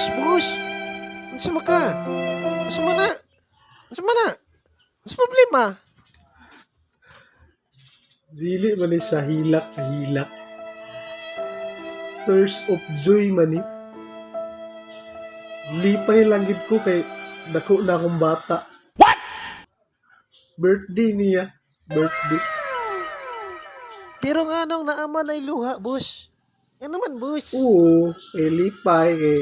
Boss, boss. Unsa man ka? Unsa man na? Unsa man na? Unsa problema? Dili man ni siya hilak hilak. Tears of joy man ni. Lipay lang gid ko kay dako na akong bata. What? Birthday niya. Birthday. Pero nganong naa man nay luha, boss? Ano man, boss? Oo, kay lipay kay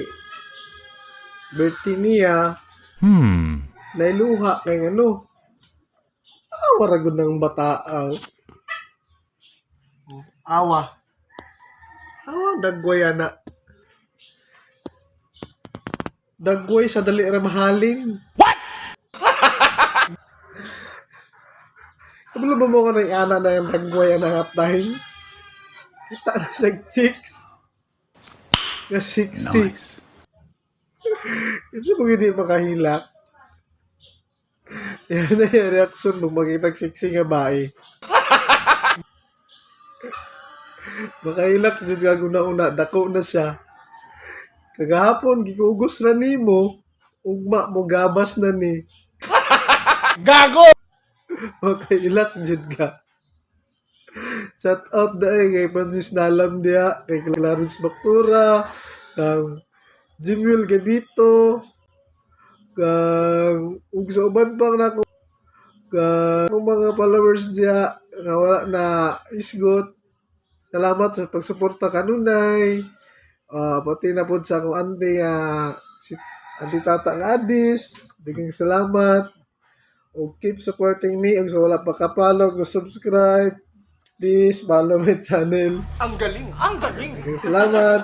birthday niya. Nailuha kay ano. Awa ra gud ng bata. Awa. Awa dagway ana. Dagway sa dali ra mahalin. What? Kabalo ba mo ko ng ana na yung dagway ana nga time? Kita na siya chicks. Nga sexy. Nice. Ito kung hindi makahilak. Yan na yung reaction mo makita sexy nga bae. Makahilak dyan ka una-una, dako na siya. Kagahapon, gikugos na nimo, ugma mo gabas na ni. Gago! Makahilak dyan ka. Shout out na eh, kay Francis Nalam diya, kay Clarence Bakura, kang Jimuel Gabito, kang ug sa uban pang nako kang mga followers diya nga wala na isgot. Salamat sa pagsuporta kanunay. Pati na pod sa akong auntie nga si Auntie Tata nga Adis. Daghang salamat. O keep supporting me ug sa wala pa ka-follow o subscribe. Please follow my channel. Ang galing! Ang galing! Daghang salamat.